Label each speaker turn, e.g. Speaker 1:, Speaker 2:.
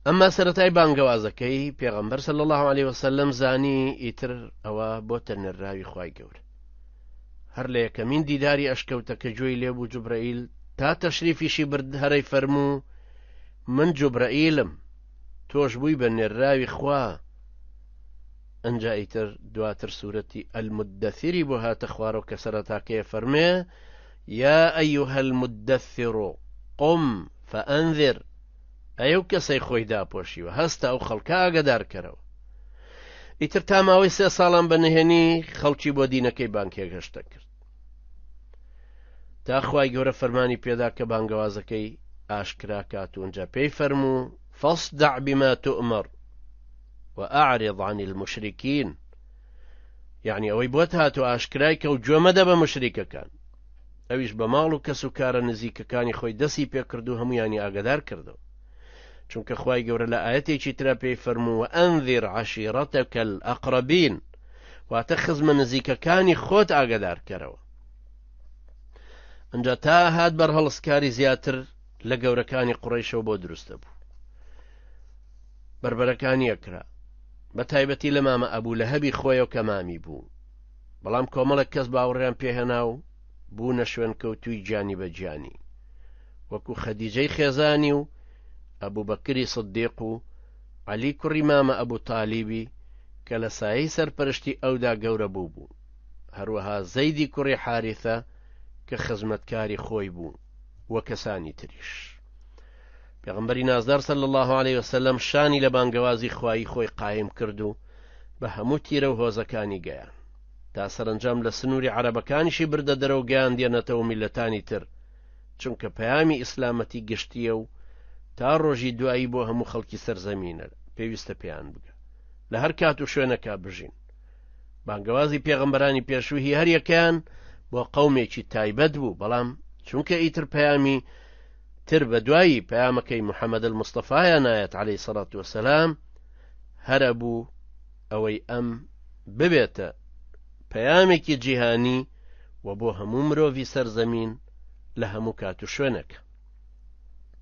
Speaker 1: ئەمما سەرەتای بانگەوازەکەی پێغەمبەر صلی الله علیه وسلم زانی ئیتر ئەوە بۆتە نێرراوی خوای گەورە. هەر لە یەکەمین دیداری ئەشکەوتە کە گوێی لێبوو جوبرەئیل تا تەشریفیشی برد هەرەی فەرموو من جوبرەئیلم تۆش بووی بە نێرراوی خوا. ئەنجا ئیتر دواتر سورەتی المدثری بۆ هاتە خوارەوە کە سەرەتاکەیە فەرمێ یا أيها المدثر قم فأنذر ئەی ئەو کەسەی خۆی داپۆشیوە هەستە ئەو خەڵکە ئاگەدار کەرەوە. ئیتر تا ماوەی سێ ساڵان بە نهێنی خەڵکی بۆ دینەکەی بانگهێشتە کرد. تا خوای گەورە فەرمانی پێدا کە بانگەوازەکەی ئاشکرا کات و ئینجا پێی فەرموو فاصدع بما تؤمر وأعرض عن المشركين یعنی ئەوەی بۆت هات و ئاشکرای کە و گوێ مەدە بە مشریکەکان ئەویش بە ماڵ و کەس و کارە نزیکەکانی خۆی دەسی پێکرد و هەمویانی ئاگدار کردەوە چونکە خوای گەورە لە ئاەتێکی ترا پێی فەرموو وأنذر عشیرتک الأقربین واتە خزمە نزیکەکانی خۆت ئاگدار کەرەوە ئەجا تا هات بەرهەڵستکاری زیاتر لە گەورەکانی قوڕیشەوە بۆ دروستە بوو بەربەرەکانی ئەکرا بە تایبەتی لە مامە ئەبوو لە هەبی خۆیەوە کە مامی بوو بەڵام کۆمەڵێک کەس باوەڕیان پێهێنا و بوونە شوێنکەوتووی گیانی بە گیانی وەکو خەدیجەی خێزانی و ئەبوبەکری سدیق و عەلی کوڕی مامە ئەبو تالیبی کە لە سایەی سەرپەرشتی ئەودا گەورە بوو بوو هەروەها زەیدی کوڕی حاریثە کە خزمەتکاری خۆی بوو و کەسانی تریش. پێغەمبەری نازدار صلی الله علیه وسلم شانی لە بانگەوازی خوایی خۆی قایم کرد و بە هەموو تیرە و هۆزەکانی گەیان تا سەرەنجام لە سنووری عەرەبەکانیشی بردە دەرەوە گەیاندیە نەتەوە میللەتانی تر چونکە پەیامی ئیسلامەتی گشتیە و تا ڕۆژی دوایی بۆ هەموو خەڵکی سەرزەمینە پێویستە پێیان بگە لە هەر کات و شوێنەکە بژین بانگەوازی پێغەمبەرانی پێشوو هی هەریەکەیان بۆ قەومێکی تایبەت بوو بەڵام چونکە ئیتر پەیامی تر بە دوایی پەیامەکەی محەممەد المستەفایا نایەت عەلەیهی سەڵات وەسەلام هەرە بوو ئەوەی ئەم ببێتە پەیامێکی جیهانی و بۆ هەموو مرۆڤی سەرزەمین لە هەموو کات و شوێنێک.